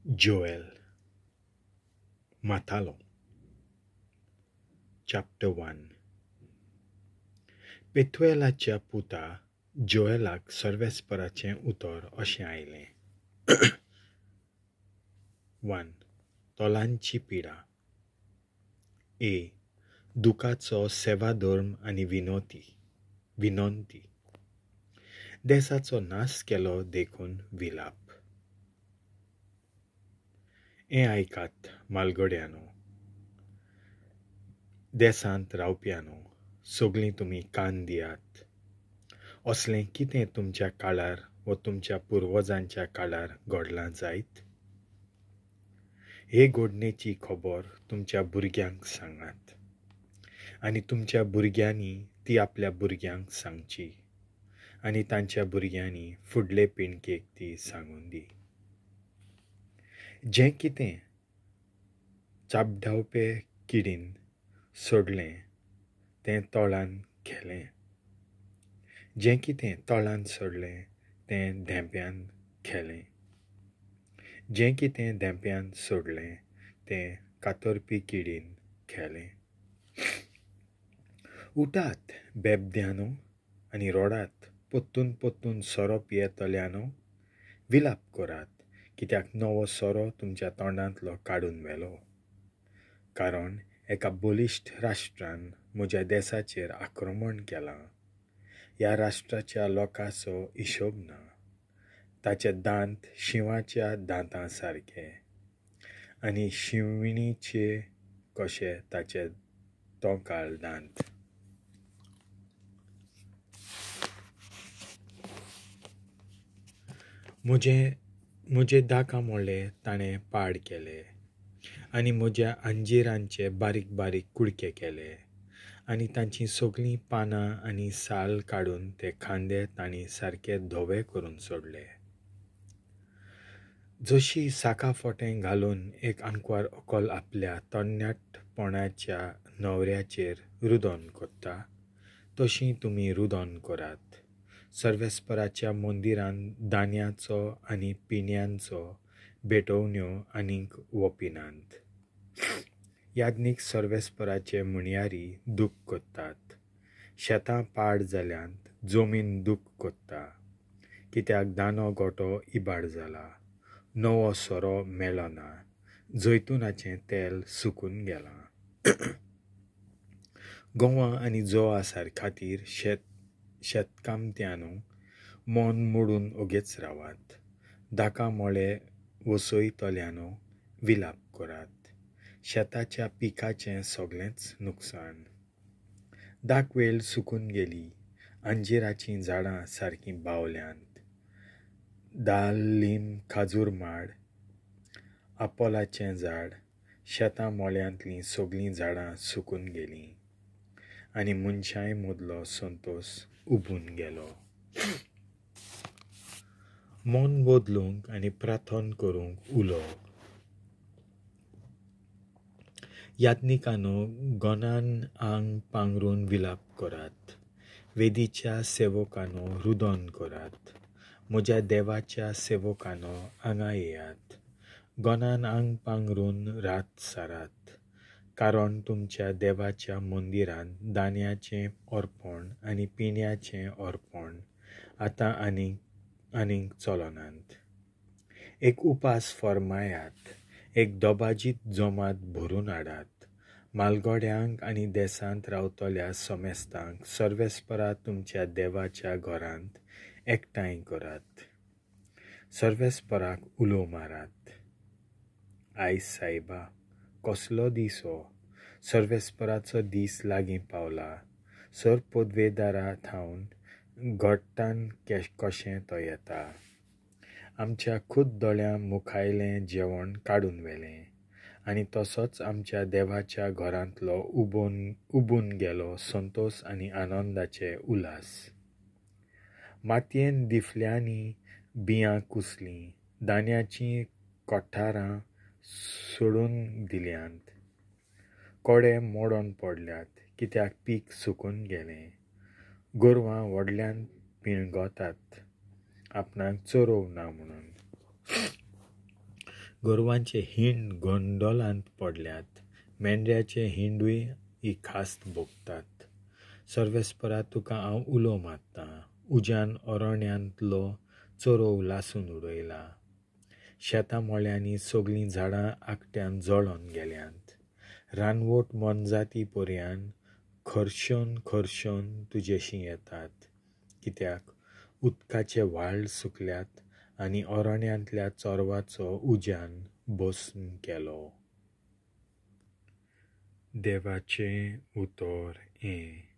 Joel Matalo Chapter 1. पेथुएलाच्या पुता जोएलाक सर्वेस्पराचें उतर अशें आयलें. 1. तोलांची पिडा. ए. दुखाचो सेवाधर्म आनी विनंती. देसाचो नाश केलो देखून विलाप. हें आयकात मालगड्यानो, देसांत रावप्यानो, सगळीं तुमी कान दियात. असलें कितें तुमच्या काळार वा तुमच्या पुर्वजांच्या काळार घडलां जायत? हे घडणेची खबर तुमच्या भुरग्यांक सांगात आनी तुमच्या भुरग्यांनी ती आपल्या भुरग्यांक सांगची आनी तांच्या भुरग्यांनी फुडले पिणकेक ती सांगून दी. जें कितें चापडावपे किडीन सोडलें तें तोळान खेलें, जें कितें तोळान सोडलें तें धेंप्यान खेलें, जें कितें धेंप्यान सोडलें तें कातरपी किडीन खेलें. उठात बेबद्यानो आनी रोडात, पोत्तून पोत्तून सोरो पियेतल्यानो विलाप करात, कित्याक नवो सोरो तुमच्या तोंडांतलो काडून व्हेलो. कारण एका बलिश्ट राष्ट्रान म्हज्या देसाचेर आक्रमण केलां. ह्या राष्ट्राच्या लोकांचो हिशोब ना. ताचे दांत शिंवाच्या दांतां सारके आनी शिंविणीचे कशे ताचे तोंकाळ दांत. म्हजे दाका मोडले ताणें पाड केले आनी म्हज्या अंजिरांचे बारीक बारीक कुडके केले आनी तांचीं सगळीं पानां आनी साल काडून ते खांदे तांणी सारके धवे करून सोडले. जशी साका फोटें घालून एक आंकवार अकल आपल्या तरणाटपणाच्या न्हवऱ्याचेर रुदन करता, तशी तुमी रुदन करात. सर्वेस्पराच्या मंदिरांत दान्याचो आनी पिण्यांचो भेटवण्यो आनीक वपिनात. याज्ञीक सर्वेस्पराचे म्हणयारी दूख करतात. शेतां पाड जाल्यांत, जमीन दूख करता, कित्याक दानो गोटो इबाड जाला, नवो सोरो मेळना, जैतुनाचें तेल सुकून गेलां. गोवा आनी जोवा खातीर शेतकामत्यानो मन मोडून ओगेच रावात. दाका मोळे वसयतल्यानो विलाप करात. शेताच्या पिकाचें सगळेंच नुकसान. दाकवेल सुकून गेली, अंजिराचीं झाडां सारकीं बावल्यांत. दालिम खाजूर माड, आपोलाचें झाड, शेतां मोळ्यांतलीं सगळीं झाडां सुकून गेलीं आनी मनशांय मदलो संतोस उबून गेलो. मन बदलूंक आनी प्रार्थना करूंक उलो. याज्ञिकानो गणान आंग पांगरून विलाप करात. वेदीच्या सेवकानो रुदन करात. म्हज्या देवाच्या सेवकानो हांगा येयात. गणान आंग पांगरून रात सारात. कारण तुमच्या देवाच्या मंदिरांत दान्याचें अर्पण आनी पिण्याचें अर्पण आतां आनीक चलनात. एक उपास फर्मायात, एक दबाजीत जमात भरून हाडात. मालगड्यांक आनी देसांत रावतल्या समेस्तांक सर्वेस्परा तुमच्या देवाच्या घरांत एकठांय करात. सर्वेस्पराक उलो मारात. आयज सायबा कसलो दीस हो! सर्वेस्पराचो दीस लागीं पावला. सर पदवेदारा थावन घट्टान कशें तो येता. आमच्या खुद दोळ्यां मुखायलें जेवण काडून व्हेलें आनी तसोच आमच्या देवाच्या घरांतलो उबून गेलो संतोस आनी आनंदाचे उल्हास. मातयेन दिफल्यांनी बियां कुसलीं, दान्याचीं कोठारां सोडून दिल्यांत. कोडे मोडोन पडल्यात, कित्याक पीक सुकून गेलें. गोरवां व्हडल्यान पिळगतात, आपणाक चरोव ना म्हणून. गोरवांचे हिंड गोंडोलांत पडल्यात, मेंढ्याचे हिंडूय ही खास्त भोगतात. सर्वेस्परा, तुका हांव उलो मारतां. उज्यान अरण्यांतलो चरोव लासून उडयला. शेतां मळ्यांनी सगळीं झाडां आकट्यान जळोन गेल्यांत. रानवट मोनजाती पर्यान खर्शोन खर्शोन तुजेशी येतात, कित्याक उदकाचे व्हाळ सुकल्यात आनी अरण्यांतल्या चोरवाचो उज्यान भस्म केलो. देवाचें उतर हें.